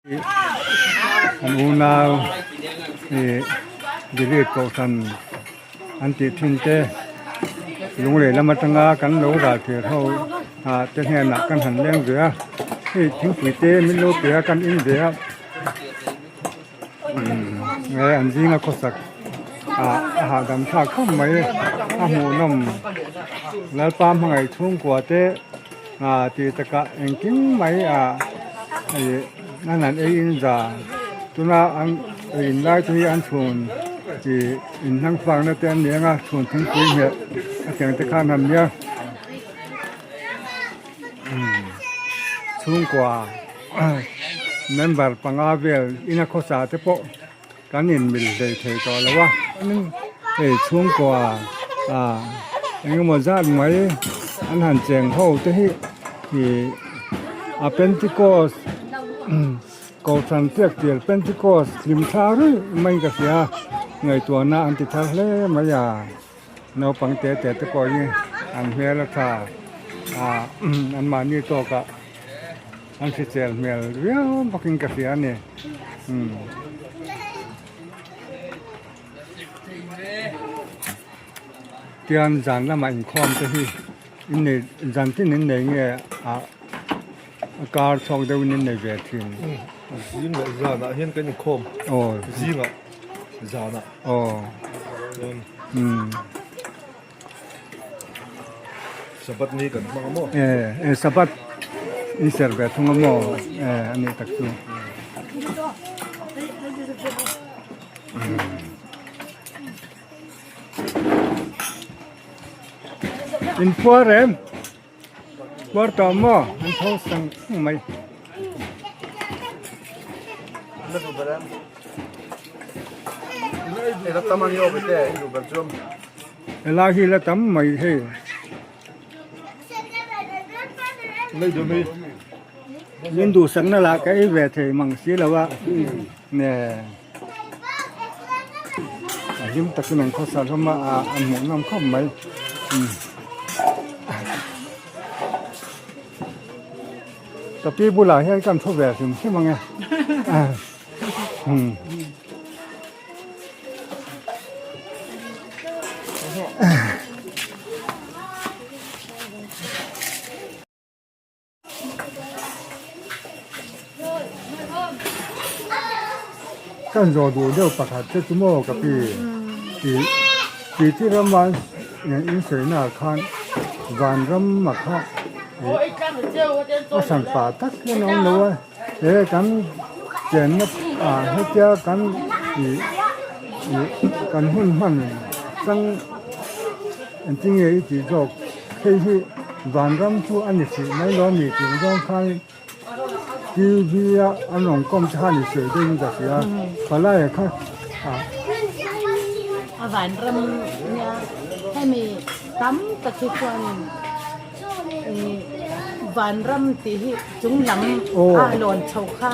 An unau ih delete kohhran an tih thin te lunglei lam atanga kan lo ral thir ho ah te hnenah kan han leng ve a hei thingpui te min lo pe a kan in ve a umm an zinga khawsak ah a hahdam thlak khawp mai a hmuhnawm Lalpa hmangaih chhungkua te. Ah tih takah engkim mai ah ih an han ei in za tuna an ei in lai te hi an chhun ih in hnang fak na te an ni ang a chhun thingpui hmeh a tiang te khan han nia umm chhungkua member panga vel ina khawsa te pawh kan in mil hlei thei tawh lo a hei chhungkua ah engemaw zat mai an han cheng ho te hi ih a pentecost kohhran tiak tir pentecost hlim thla ruih mai ka hria ngaihtuahna an ti thar hle mai a naupang te te te pawh hi an hmel a tha ah anmahni tawkah. An hrichel hmel viau bawkin ka hria a ni. Umm. Tian zan lamah inkhawm te hi innei zan tin innei nge ah a kar chhuak deuhin innei ve thin. Zing leh zanah hian kan inkhawm. Aw. Zingah zanah. Aw. Umm. Sabbath ni kan hmang a maw? E, e Sabbath in ser ve thung a maw? E, a nih tak chu. In puar em? Puar tawh maw? An tho sang mai. Helai hi la tam mai hei. Min duhsakna lah ka ei ve thei mang si lo a nge a hlim takin an khawsa hlawm a a hmuh nawm khawp mai. Ka pi bulah hian kan thu ve hrim hrim ang e. Kan zawh duh deuh pakhat te chu maw ka pi tih tih chi rama in sawi naah khan vanram a kha ih a hran pah tak hian a awm lo a he kan chenna ah hetia kan ih ih kan hun hman chang engtin nge i tih zawk hei hi vanram chu a ni hrih mai lo a ni tih zawng khan TV a an rawn kawm te khan i sawi deuhin ka hria palai kha ah. A vanram nia hemi tam tak hi chuanin ih vanram tih hi chung lam a lawn chho kha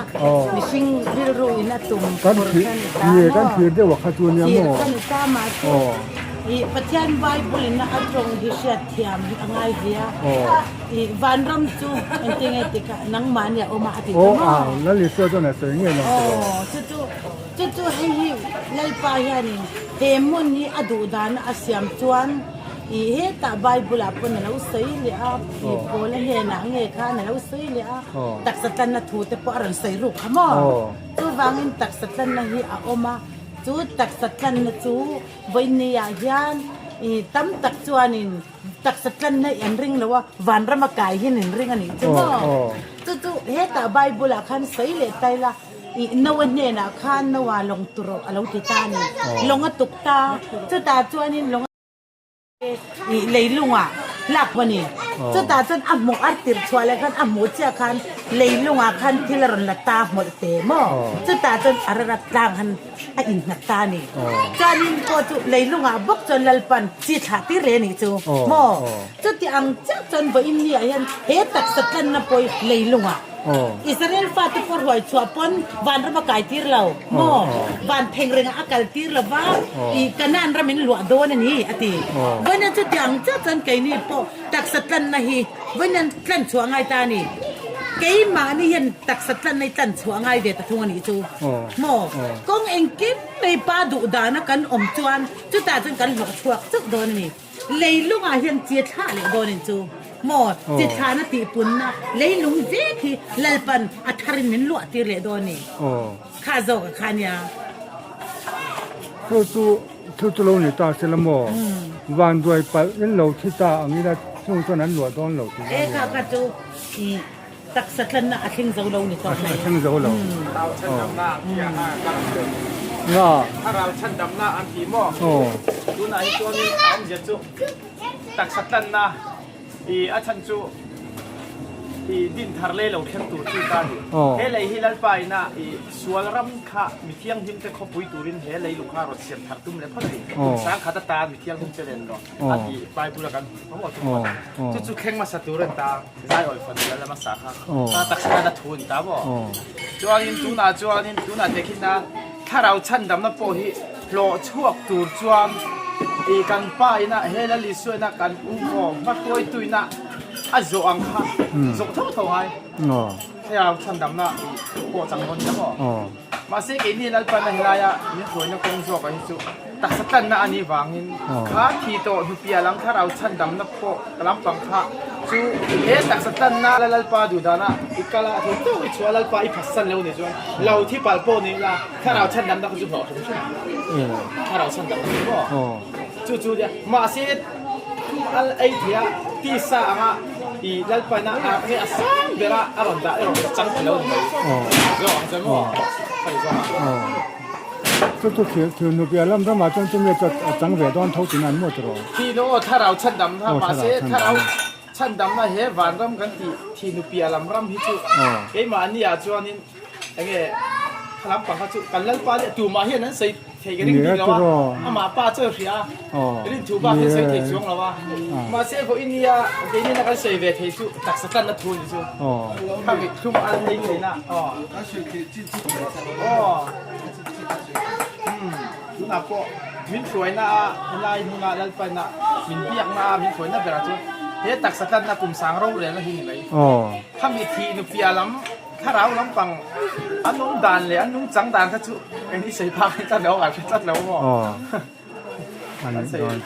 mihring rilru in a tum tur kha ni ta maw kan thlir deuh a kha chu nia maw thlir kha ni ta mahse ih Pathian Bible in a tawng hi hriatthiam hi a ngai hle a. I vanram chu engtin nge ti kha nangmahni a awm a a ti ta maw? Aw Lal Isua chuan a sawi ngei lo ang tiraw? Aw chu chu chu chu hei hi Lalpa hianin he hmun hi a duh dana a siam chuan i hetah Bible ah pawn a lo sawi leh a, i Paula hnenah nge khan a lo sawi leh a, taksa tlanna thu te pawh a rawn sawi ruk kha maw? Chuvangin taksa tlanna hi a awm a, chu taksa tlanna chu vawinia hian i tam tak chuanin Taksa tlanna i an ring lo a, vanrama kai hian in ring a nih chu maw? Chu chu hetah Bible ah khan sawi leh ta ila, ih Noah hnenah khan Noah lawng tur a lo ti ta a ni. Lawng a tuk ta, chutah chuanin lawng ih leilungah lak a ni. Chutah chuan a hmuh a tirh chhuah leh khan a hmuh chiah khan leilungah khan thil a rawn la ta hmawlh te maw? Chutah chuan a rarat tlang han a innghat ta a ni. Chuanin pawh chu leilungah bawk chuan Lalpan chi thlah tir leh a nih chu maw? Chuti ang chiah chuan vawiin ni ah hian he taksa tlanna pawh hi leilungah Israel fate pawh ruai chhuah pawn vanram a kai tir lo maw? Van pheng rengah a kal tir lo va, ih Kanaan ram in luah dawn a ni a ti. Vawiin chuti ang chiah chuan keini pawh taksa tlanna hi vawiin tlan chhuah a ngai ta a ni. Keimahni hian taksa tlanna i tlan chhuah ngai ve ta thung a nih chu maw? Kawng engkim mai pa duh dana kan awm chuan chutah chuan kan hlawh chhuak chauh dawn a ni. Leilungah hian chi thlah leh dawn in chu maw? Chi thlahna tihpunna leilung vek hi Lalpan a tharin min luah tir leh dawn a ni. Kha zawk a kha nia. Chu chu thu chu lo ni ta se la maw? Vanduai palh in lo thi ta ang ila chung chuan an luah dawn lo tih E kha kha chu i taksa tlanna a thleng zo lo ni tawh mai. A thleng zo lo. Thlarau chhandamna an ti a ha Nga. Thlarau chhandamna an ti maw? Tunah hi chuanin a awmzia chu taksa tlanna I a chhan chu i din thar lei lo thleng tur chu ta ni. He lei hi Lalpa ina i sual ram kha mi thianghlim te khawpui turin he lei lung kha rawn siam thar tum leh phawt a ni. Kum sang khat atan mi thianghlim te nen rawh a ti Bible a kan hmu maw chu phawt. Chu chu thleng hmasa tur an ta zai awi fanu lal hmasa kha kha taksa tan a thu an ta maw. Chuanin tunah chuanin tunah te khin a thlarau chhandamna pawh hi hlawh chhuak tur chuan i kan pa ina he Lal Isua ina kan u maw hmahruaitu ina a zawh ang kha zawh tho tho ngai thlarau chhandamna i pawh chang dawn nia maw. Mahse keini Lalpana helaia min hruaina kawng zawk ah hi chu taksa tlanna a nih vangin kha thi tawh hnupia lam thlarau chhandamna pawh ka lampang kha chu he taksa tlanna la Lalpa duh dana i kal a thei teuh i chhuah Lalpa i phatsan lo ni chuan lo thi palh pawh ni ila thlarau chhandamna kha chu hlawh hrim hrim thlarau chhandamna chu maw chu chu nia mahse thum al ei thei a tisa anga i Lalpaina a nge a sang bera a rawn dah erawh ka chang thei lo ni mai zawk ang che maw ka ti zawk ang. Chu chu thil thil nupia lam ramah chuan chumi chu a chang ve dawn tho tih nan maw tiraw? Thi no aw thlarau chhandam kha mahse thlarau chhandamna he vanram kan tih thi nupia lam ram hi chu keimahni ah chuanin Enge kha lampang kha chu kan Lalpa leh tumah hian an sawi thei ka ring bik lo a, amah pa chu a hria a, rinthu bak hian sawi thei chuang lo a, mahse vawiin nia keinin a kan sawi ve thei chu taksa tlanna thu a ni chu, kha mi thlum a an lei theihna aw aw tunah pawh min hruaina a helai hmunah Lalpaina min biakna a min hruaina berah chuan he taksa tlanna kum sang rorelna hi ni mai, kha mi thih nupia lam. Thlarau lampang an awm dan leh an nungchang dan kha chu eng hi sawi phak hi tlat lo a hre tlat lo maw? An sawi.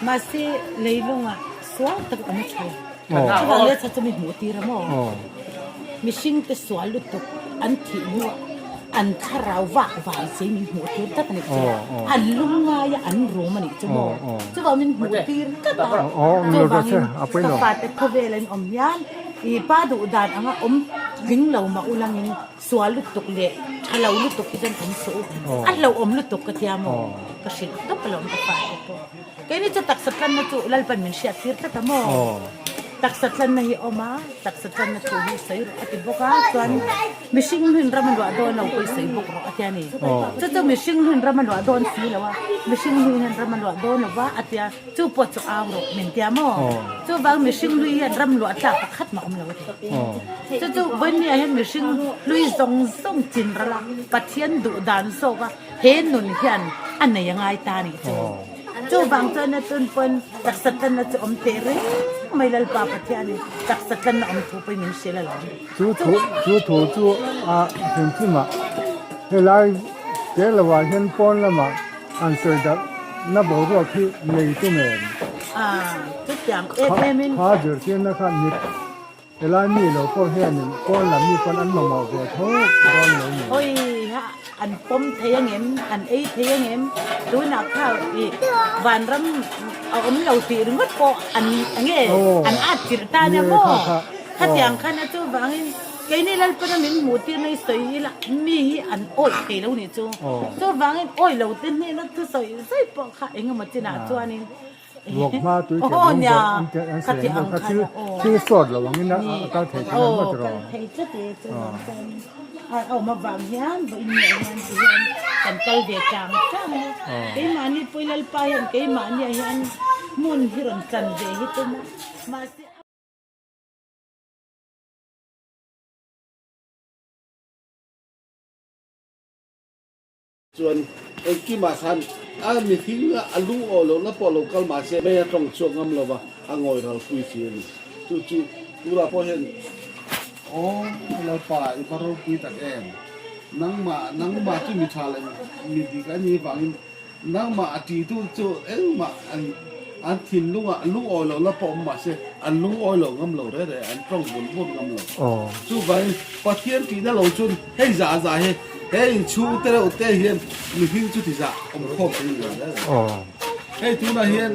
Mahse leilungah sual tak awm a tha lo. Chuvang leh cha chu mi hmuh tir a maw? Mihring te sual lutuk an thih hnuah an thlarau vak vang che min hmuh tir tlat a nih chu. An lungngai a an rum a nih chu maw? Chuvang min hmuh tir tlat a. Chuvangin ka fate khawvel an awm hian I pa duh dan anga awm tling lo mah ulangin sual lutuk leh tha lo lutuk hi chuan awm suh u. A hlauhawm lutuk ka tia maw? Ka hrilh tawp alawm ka fate pawh. Keini chu taksa tlanna chu Lalpan min hriat tir tlat a maw? Taksa tlanna hi a awm a, taksa tlanna thu hi sawi rawh a ti bawk a, chuan mihring hnuin ram a luah dawn lo pawh i sawi bawk rawh a tia ni. Chu chu mihring hnuin ram a luah dawn si lo a, mihring hnuin hian ram a luah dawn lo va a tia. Chu pawh chu au rawh min tia maw? Chuvang mihring hlui hian ram luah tlak pakhat mah awm lo a ti. Chu chu vawinia hian mihring hlui zawng zawng chin ral a, Pathian duh dan zawk a he nun hian a nei a ngai ta nih chu. Chuvang chuan a tun pawn taksa tlanna chu awm teh reng mai Lalpa Pathianin taksa tlanna awm thu pawhin min hrilh alawm. Chu thu chu thu chu a hrimhrimah helai Kerala hian pawn lamah An sawi darh na boruak hi nei tum em? Kha zirtirna kha mit helai mi lo pawh hianin pawn lam mi pawn an mamawh ve tho dawn lo ni. Hawi ha an pawm thei angem, an ei thei angem, tunah kha i vanram a awm lo tih ringawt pawh an enge an at tirh ta nia maw? Khatiang khan a chuvangin Keini Lalpana min hmuh tirna i sawi ila mi hi an awih thei lo nih chu. Chuvangin awih lo te hnena thusawi zai pawh kha eng emaw chinah chuanin Vuak hma tui keh lung zawh an teh an sawi ang kha thil thil sawt lo angin a kal thei thin ang ngawt rawh. Kal thei tlat e chuvang chuan a awm avang hian vawiin leh hian ti hian kan kal ve tang tang a. Keimahni pawh i Lalpa hian keimahniah hian hmun hi rawn chan ve hi tum a mahse a. Chuan engkimah khan a mihring a lung aw lohna pawh lo kal mah se mei a tawng chhuak ngam lova a ngawi ral pui si a ni. Chu chu tunah pawh hian. Aw Lalpa, i va ropui tak em! Nangmah, nangmah chu mi tha leh mi dik a nih vangin nangmah a ṭitu chu engmah an an thinlungah lungawi lohna pawh awm mahse an lungawi lo ngam lo reh reh, an ṭawng bun bun ngam lo. Chuvangin Pathian ṭihna lo chuan hei zah zah hi he inchhung te reuh te hian mihring chuti zah awm khawm thei lo reh reh. Hei tunah hian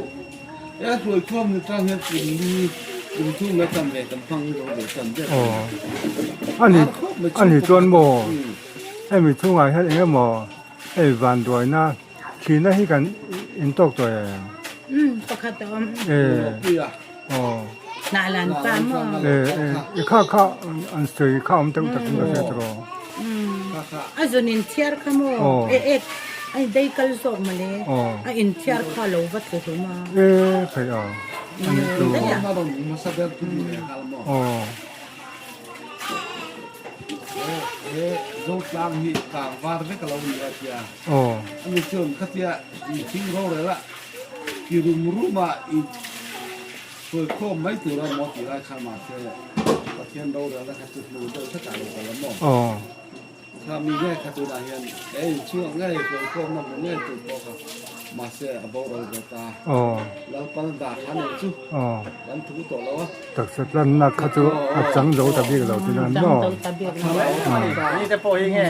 He hruaikhawm ni tang hian kum li kum thum la tam ve kan hmang zo ve tan ber Aw ani ani chuan maw hemi chhungah hian eng emaw hei vanduaina thihna hi kan intawk tawh em? Umm pakhat a awm. E aw Hnah lan pa maw? E e i kha kha an sawi kha awm deuh tak in ka hria tawh. Umm a zun inthiar kha maw? E ek a dei kal zawk mawle a inthiar kha lo va tlu hlum a. E phei a ani chu. Aw. He Zotlang hi kang var vek a lo ni a tia. Aw. Ani chuan khatia mihring rorel a ki rum rum a i Sawi khawm mai tura maw tih lai khan mahse Pathian rorelna kha chu hnu deuh hretah lo kal a maw? Kha mi nge kha tunah hian he inchhungah ngei sawi khawmna hmu ngei tur pawh kha mahse a boral ve ta. Lalpan dah kha nei chu kan thu tawh lo a. Taksa tlanna kha chu a chang zo ta bik lo tih nan maw?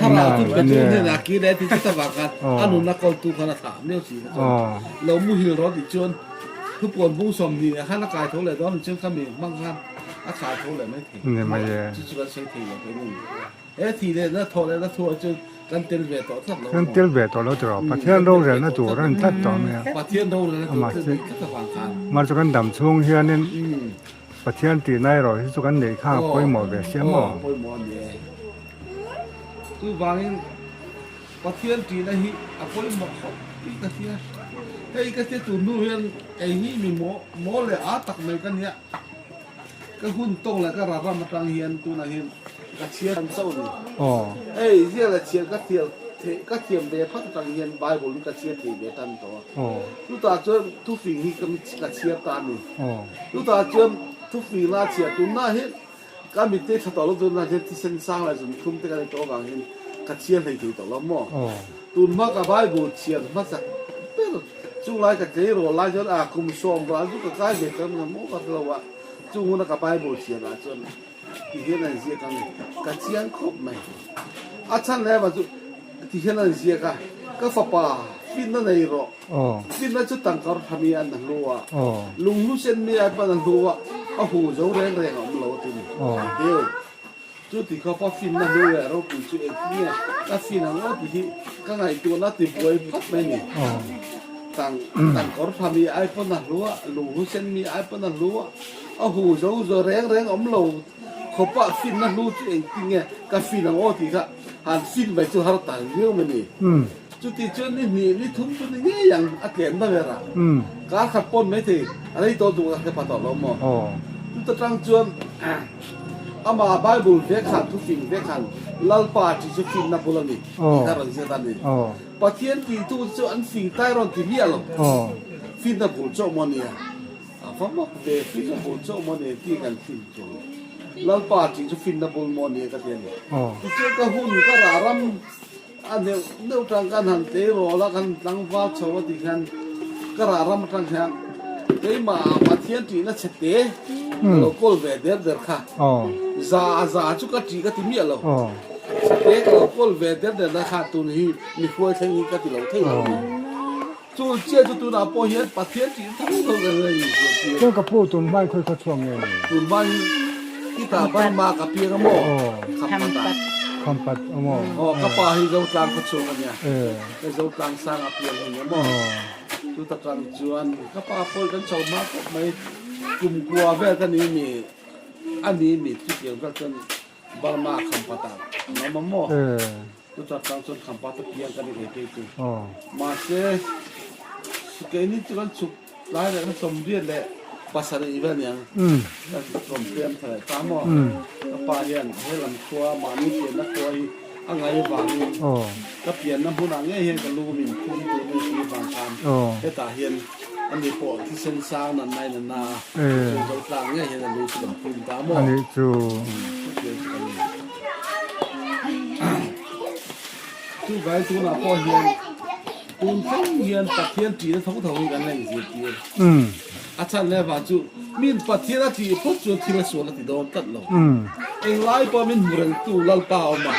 Thlarau chu pe tu hnenah kir leh ti chu ta vang khan a nunna kawltu khan a thlah miau si kha chuan lo muhil rawh tih chuan Thupuan bung 20 ah khan a kai tho leh dawn chuan kha mi hmang khan a kai tho leh mai thei. Ni mai e. Chu chu kan sawi thei lo thei ni. He thi leh na thawh leh na thu ah chuan kan tel ve tawh tlat lo. Kan tel ve tawh lo tiraw. Pathian rorelna tur a ni tlat tawh mai a. Pathian rorelna tur a ni tlat avang khan. Mahse chu kan dam chhung hianin Pathian tihna erawh hi chu kan neih kha a pawimawh ve sia maw? Aw pawimawh a ni e. Chuvangin Pathian tihna hi a pawimawh khawp tih ka hria. Hei ka hria tur hnu hian kei hi mi maw maw leh a tak mai ka nia. Ka hun tawng leh ka raram atang hian tunah hian ka chhiar tan chauh a ni. Hei ziak leh chhiar ka thiam theih ka thiam ve phat atang hian Bible hi ka chhiar thei ve tan tawh a. Chutah chuan thufing hi ka ka chhiar ta a ni. Chutah chuan thufing la chhiar tunah hian Ka mitte tha tawh lo tunah hian thisen sang leh zun thlum te ka nei tawh avang hian ka chhiar hlei thei tawh lo maw? Tun hma ka Bible chhiar hmasak ber chung lai ka tleirawl lai chuan a kum sawm ral chu ka kai ve kher mai maw ka hre lo a, chung huna ka Bible chhiar ah chuan ti hian a inziak ang ka chiang khawp mai. A chhan leh erawh chu ti hian a inziak a, ka fapa finna nei rawh, finna chu tangka tha mi an hlu a, lunghlu sen mi ai pawn a hlu a, a hu zo reng reng a awm lo a ti ni. Deu, chu ti khawpa finna hlu leh ropui chu engtin nge ka fin ang aw tih hi ka ngaihtuahna ti buai phawt mai ni. Tang tangkawr tha mi ai pawn a hlu a, lunghlu sen mi ai pawn a hlu a, a hu zo zo reng reng a awm lo. Khawpa finna hnu chu engtin nge ka fin ang aw tih kha han fin mai chu har tak viau mai ni. Chuti chuan ni hnih ni thum chu ni ngei ang a tlemna ber a. Kar khat pawn mai thei a rei tawh duh ka hre pha tawh lo maw. Chuta tang chuan amah Bible ve khan thufing ve khan Lalpa tih chu finna bul a ni tih kha rawn ziat a ni. Pathian tihtu chu an fing tai rawn ti miah lo. Finna bul chauh maw nia. A va mak ve, finna bul chauh maw ni tih kan fin chu. Lalpa tih chu finna bul maw ni ka ti a ni. Tichuan ka hun ka rah ram a neuh neuh tang kan han tleirawl a, kan tlangval chho a tih hian ka rah ram atang hian keimah ah Pathian tihna chhe te ka lo kawl ve der der kha. Za za chu ka tih ka ti miah lo. Chhe te ka lo kawl ve der der na kha tun hi mi hruai thleng hi ka ti lo thei lo a ni. Chu chiah chu tunah pawh hian Pathian tih tho tho kan la inhriat tir. Chuan ka pu tun hmai khawi khaw chhuak nge ni? Tun hmai hi kita Burma ka piang a maw? Khampat ah. Khampat a maw? Aw ka pa hi Zotlang khaw chhuak a nia. Ka Zotlang sang a piang a nia maw? Chuta tang chuan ka pa pawh kan chho hma khawp mai. Kum kua vel ka ni mi a ni mi chutiang vel chuan Burma Khampat ah an awm a maw? Chuta tang chuan Khampat a piang ka ni thei phei chu. Mahse, keini chu kan chhuk lai leh kan sawmriat leh pasarih vel aniang kan rawn piang thla leh ta maw? Ka pa hian he lam khua mahni pianna khua hi a ngai vangin ka pianna hmunah ngei hian ka lu min phum tur min si vang khan hetah hian. Ani pawh thisen sang nan nai na na a, chu zo tlang ngei hian a lu chu kan phum ta maw? Ani chu. Chu vai tunah pawh hian tun thleng hian Pathian ṭihna tho tho hi kan la inzirtir. A chhan leh vang chu min Pathian a tih phawt chuan thil a sual a ti dawn tlat lo. Englai pawh min hmu rengtu Lalpa a awm a,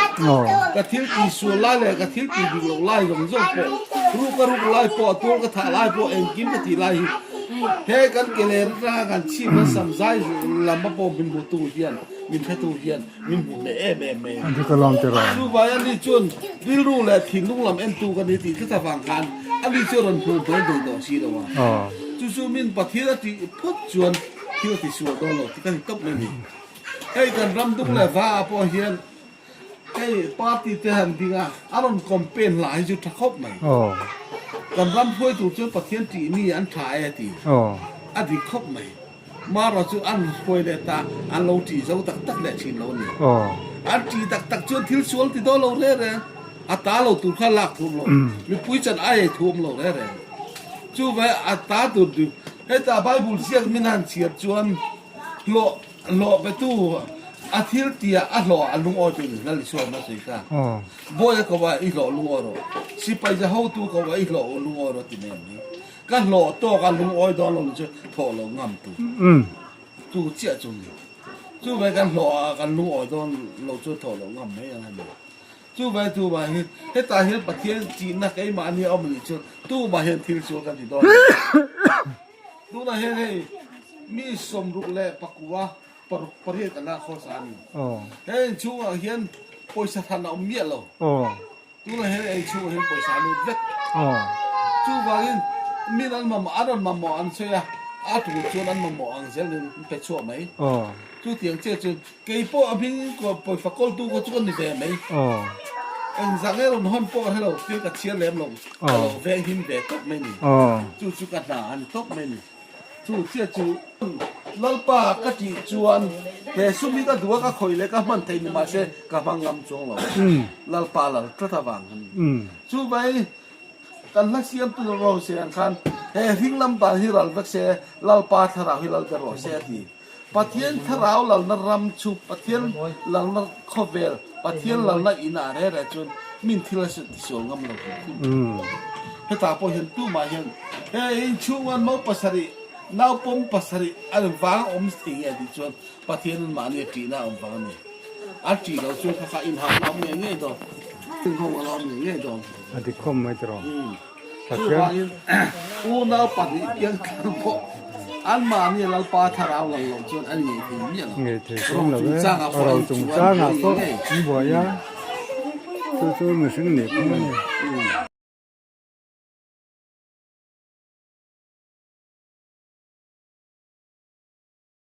ka thil tih sual lai leh ka thil tih dik loh lai zawng zawng pawh, ruk a ruk lai pawh, tual ka thah lai pawh, engkim ka tih lai hi he kan ke ler atanga kan chhip kan sam zai lam a pawh min hmutu hian, min hretu hian min hmu hneh em em mai a. Chuvai ani chuan rilru leh thinlung lam entu ka ni tih tlat avang khan ani chu a rawn hmuh hnuai duh tawh si lo a. Chu chu min Pathian a tih phawt chuan thil a ti sual dawn lo tih ka ni tawp mai a ni. Hei kan ram dung leh va ah pawh hian hei party te han ding a, a rawn campaign hla hi chu tha khawp mai. Kan ram hruai tur chuan Pathian tih mi an tha e a ti. A dik khawp mai. Mara chu an hruai leh ta, an lo tih zo tak tak leh thin lo a ni. An tih tak tak chuan thil sual ti dawn lo re re, a ta lo tur kha lak thuam lo, mipui chan ai ei thuam lo re re. Chuvai a ta tur chu heta Bible ziak min han chhiar chuan hlawh hlawh petu a thil tia a hlawh a lungawi tu ni Lal Isua awmna sawi kha. Bawi a ko a i hlawh lungawi rawh, sipai za hotu ko a i hlawh lungawi rawh ti mai ang hi. Ka hlawh tawk a lungawi dawn lo ni chu thawh lo ngam tu tu chiah chu ni. Chuvai kan hlawh a kan lungawi dawn lo chu thawh lo ngam mai ang hemi. Chuvai tumah hi hetah hian Pathian chihna keimahni a awm anih chuan tumah hian thil sual kan ti dawn lo. Tunah hian hei mi 64 paruk pariat an la khawsa a ni. He inchhungah hian pawisa than a awm miah lo. Tunah hian ei chhungah hian pawisa a lut vek. Chuvangin min an mamawh an rawn mamawh an sawi a, a tul chuan an mamawh ang zel in an pe chhuah mai. Chutiang chiah chuan kei pawh a hming pawisa kawltu kha chu ka ni ve mai. Engzah nge rawn hawn pawh ka hre lo, thil ka chhiar lem lo, ka lo veng him ve tawp mai ni. Chu chu ka hna a ni tawp mai ni. Chu chiah chu Lalpa ka tih chuan he sum hi ka duh a ka khawih leh ka hman thei ni mahse ka hmang ngam chuang lo. Lalpa lal tlat avang a ni. Chu vai kan hla siamtu rawh se ang khan he hring lam dan hi ral vek se Lalpa thlarau hi lal ber rawh se a ti. Pathian thlarau lalna ram chu Pathian lalna khawvel, Pathian lalna inah reh reh chuan min thil a tisual ngam lo hrim hrim. Hetah pawh hian tumah hian he inchhunga no pasarih, naupawm pasarih an vang awm thei nge tih chuan Pathian an mahni a ṭihna a awm vang a ni. A ṭih lo chuan kha kha inhauhna a awm ngei ngei dawn, inhawng a awm ngei ngei dawn. A dik khawp mai tiraw? Chuvangin unau pahnih piang thlang pawh anmahni Lalpa thlarau lal loh chuan an ngei thei miah lo. Ngei thei chuang lo e. Ro chungchangah pawh an buai a, chu chu mihring nih phung a ni.